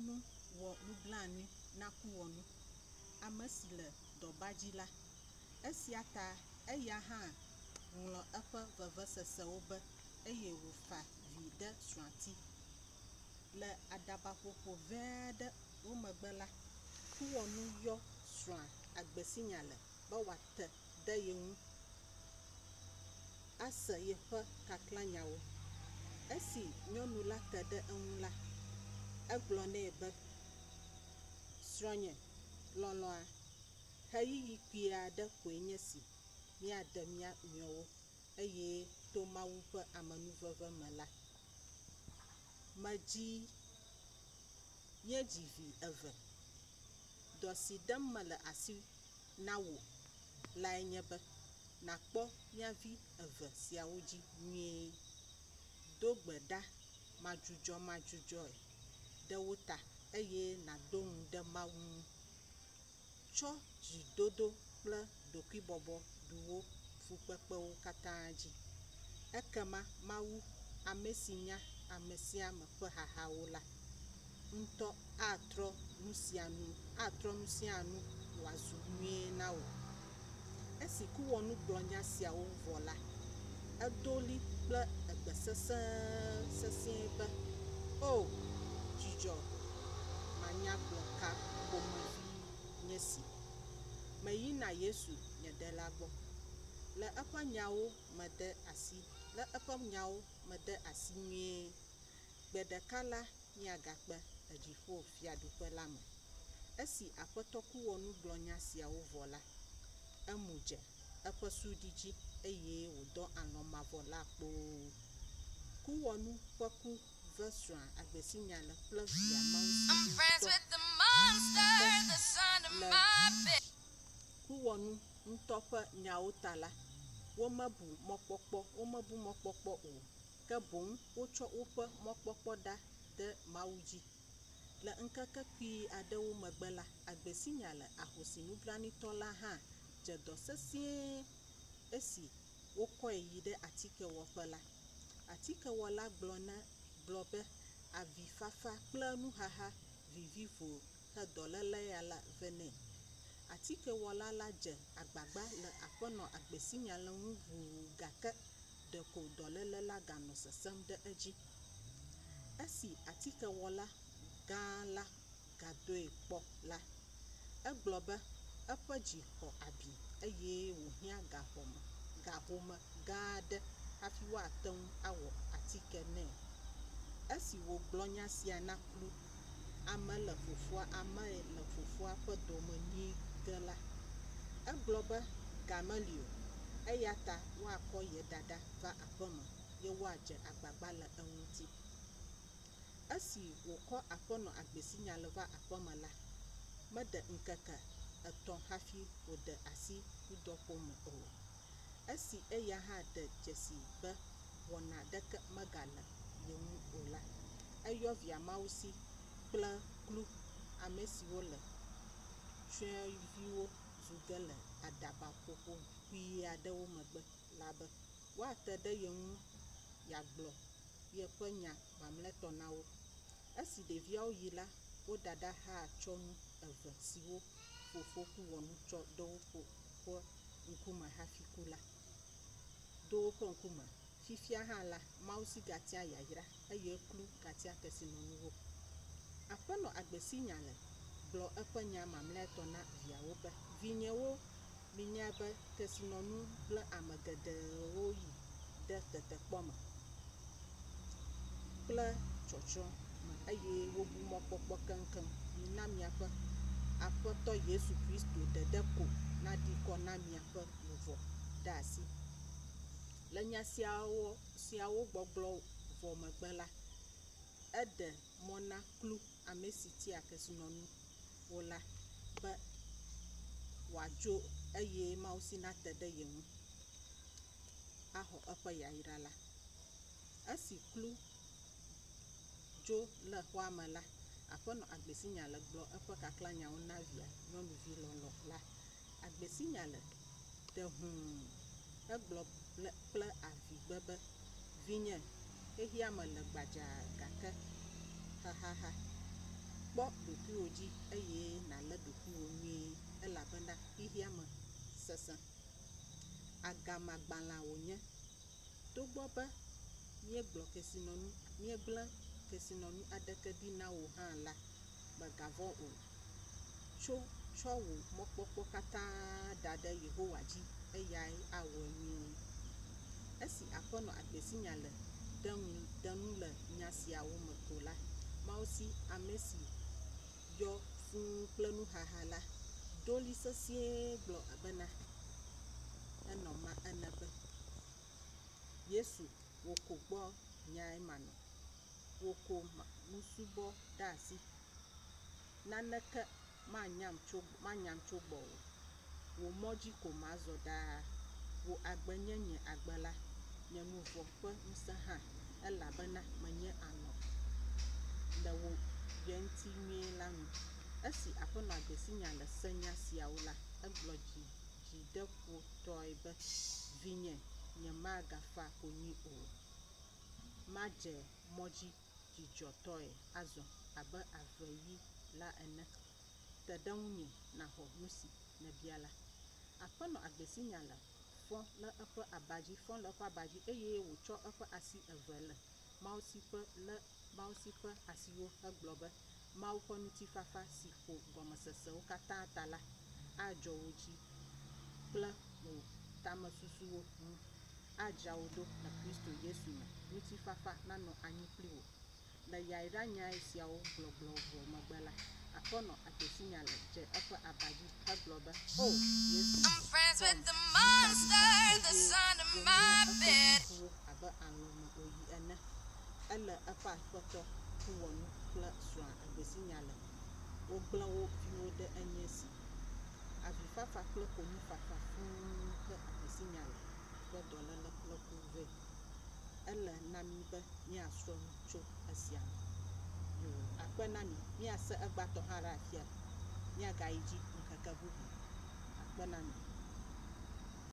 nu wɔ nublanui na Kuwɔnu, ame si le dɔba dzi la. Esia ta eya hã ŋlɔ eƒe vevesesewo be eye wòfa vi ɖe srɔ̃a ti. Le aɖabaƒoƒo ʋɛ aɖewo megbe la, Kuwɔnu yɔ srɔ̃a Agbesinyale be wòate ɖe ye ŋu ase yeƒe kaklãnyawo. Esi nyɔnu la te ɖe eŋu la, egblɔ nɛ be, Srɔ̃nye lɔlɔ̃a, ɣeyiɣi kpui aɖe koe nye si míade mía nɔewo eye to Mawu ƒe amenuveve me la, medzi, míedzi vi eve. Dɔ si dem mele asi na wò lae nye be nàkpɔ mía vi eve siawo dzi nyuie. Do gbe ɖa madzudzɔmadzudzɔe ɖe wo ta eye nàɖo ŋu ɖe Mawu ŋu. Tsɔ dzidodo kple ɖokuibɔbɔ ɖu wò fukpekpewo katã dzi. Ekema Mawu, ame si nya ame sia ame ƒe xaxawo la, ŋutɔ atrɔ nu sia nu, atrɔ nu sia nu wòazu nyuie na wò. Esi Kuwɔnu gblɔ nya siawo vɔ la, edo ɣli kple egbe sesẽ sesĩe be, O, dzidzɔ manyagblɔ ka ƒomevi nye si! Meyina Yesu, nye Ɖela gbɔ. Le eƒe nyawo me de asi, le eƒe nyawo me de asi nyuie. Gbe ɖeka la, míagakpe le dziƒo fiaɖuƒe la me. Esi Aƒetɔ Kuwɔnu gblɔ nya siawo vɔ la, emu dze eƒe suɖi dzi eye wòdɔ alɔ̃ mavɔ la kpoo. Kuwɔnu ƒe ku ve srɔ̃a Agbesinyale kple via Mawusi I'm friends ŋutɔ. with the monster Gake that's under le my bed. Kuwɔnu ŋutɔ ƒe nyawo ta la, womebu mɔkpɔkpɔ womebu mɔkpɔkpɔ o, ke boŋ wotsɔ woƒe mɔkpɔkpɔ ɖa de Mawu dzi. Le ŋkeke kpui aɖewo megbe la, Agbesinyale, ahosi nublanuitɔ la hã dze dɔ sesĩe esi wokɔe yi ɖe atikewɔƒe la. Atikewɔla gblɔ na gblɔ be avifafa kple nuxaxa vivivo he dɔléle ya la vɛ nɛ. Atikewɔla la dze agbagba le aƒenɔ Agbesinyale ŋu ʋuu gake ɖeko dɔléle la ganɔ sesẽm ɖe edzi. Esi atikewɔla gã la gadoe kpɔ la, egblɔ be eƒe dzi xɔ abi eye wòhiã gaxɔme, gahome gã aɖe hafi woate ŋu awɔ atike nɛ. Esi wògblɔ nya sia na Klu, ame le fofoa, ame le fofoa ƒe dɔme nyi ge la, egblɔ be ga meli o, eya ta woakɔ ye dada va aƒeme ye woadze agbagba le eŋuti. Esi wòkɔ aƒenɔ Agbesinyale va aƒeme la, mede ŋkeke etɔ̃ hafi wòde asi kudɔƒo me o. Esi eya hã de dzesii be wɔna aɖeke megale ye ŋu o la, eyɔ via Mawusi kple Klu, ame siwo le tsyɔ̃eviwo zu ge le aɖabaƒoƒo kpui aɖewo megbe la be woate ɖe ye ŋu yeagblɔ yeƒe nya mamlɛtɔ na wo. Esi ɖeviawo yi la, wo dada hã tsɔ nu eve siwo fofo Kuwɔnu tsɔ ɖo woƒe ŋkume hafi ku la do woƒe ŋkume. Fifia hã la, Mawusi gatia yayra eye Klu gatia kesinɔnuwo. Aƒenɔ Agbesinyale gblɔ eƒe nya mamlɛtɔ na viawo be, Vinyewo, minyae be kesinɔnu gblẽ ame geɖewo yi ɖe tetekpɔ me kple tsɔtsrɔ̃ me eye wobu mɔkpɔkpɔ keŋkeŋ. Mina miaƒe Aƒetɔ Yesu Kristo ɖeɖe ko naɖi kɔ na miaƒe luʋɔ ɖaasi. Le nya siawo siawo gbɔgblɔ vɔ megbe la, eɖe mɔ na Klu, ame si tia kesinɔnuwo la, be wòadzo eye Mawusi nate ɖe ye ŋu axɔ eƒe yayra la. Esi Klu dzo le xɔa me la, aƒenɔ Agbesinyale gblɔ eƒe kaklãnyawo na via nyɔnuvi lɔlɔ̃ la. Agbesinyale te hũu hegblɔ kple avigbe be, Vinye, xexea me le gbadzaa gake xaxaxa. Kpɔ ɖokuiwò dzi eye nàlé ɖokuiwò nyuie elabena xexea me sesẽ. Agamagbalẽa wònye. Togbɔ be míegblɔ kesinɔnu, míegblẽ kesinɔnu aɖeke ɖi na wò hã la, mègavɔ̃ o. Tso tsɔ wò mɔkpɔkpɔ katã da ɖe Yehowa dzi, eyae awɔe nyuie. Esi Aƒenɔ Agbesinya le ɖe nu, ɖe nu le nya siawo me ko la, Mawusi, ame si yɔ fũu kple nuxaxa la, do ɣli sesĩe gblɔ bena, Enɔ ma ene be, Yesu, wò ko gbɔ nyae manɔ, wò ko musubɔ ɖaasi. Naneke manyam tso, manyam tso gbɔwò. Wò mɔ dzi ko mazɔ ɖaa. Wò agbe nye nye agbe la, nye luʋɔ ƒe ŋusẽ hã, elabena menye alɔ̃ le wò ɣe ŋuti nyuie la nu. Esi Aƒenɔ Agbesinya le se nya siawo la, egblɔ dzi dzideƒotɔe be, Vinye, nyemagafa konyi o. Madze mɔ dzi dzidzɔtɔe azɔ abe aveɣi la ene. Te ɖe ŋunye nàxɔ nusi nèbia la. Aƒenɔ Agbesinya le fɔ le eƒe aba dzi, fɔ le eƒe aba dzi eye wòtsɔ eƒe asi eve le Mawusi ƒe lé Mawusi ƒe asiwo hegblɔ be, Mawu ƒe ŋutifafa si ƒo gɔmesesewo katã ta la, adzɔ wò dzi kple wò tamesusuwo ŋu. Adzra wò ɖo le Kristo Yesu me. Ŋutifafa nanɔ anyi kpli wò. Le yayra nyae siawo gblɔgblɔ vɔ megbe la, Aƒenɔ Agbesinyale dze eƒe aba dzi hegblɔ be, O, Yesu, I'm friends xɔm with the ɖiɖaɖiɖa monster eye that's under wòmia my eƒe bed. ŋkuwo abe alɔ̃ me wòyi ene. Ele eƒe aƒetɔ kuwɔnu kple srɔ̃a Agbesinyale wogblẽ wo viwo ɖe enye si. Avifafa kple konyifafa fũu he Agbesinyale ƒe dɔléle kple ku vɛ. Ele na mí be míasrɔ̃ nu tso esia me. Yoo, akpe na mi. Míase egbãtɔ hã ɖe afia. Míagayi dzi ŋkeke bubu. Akpe na mi.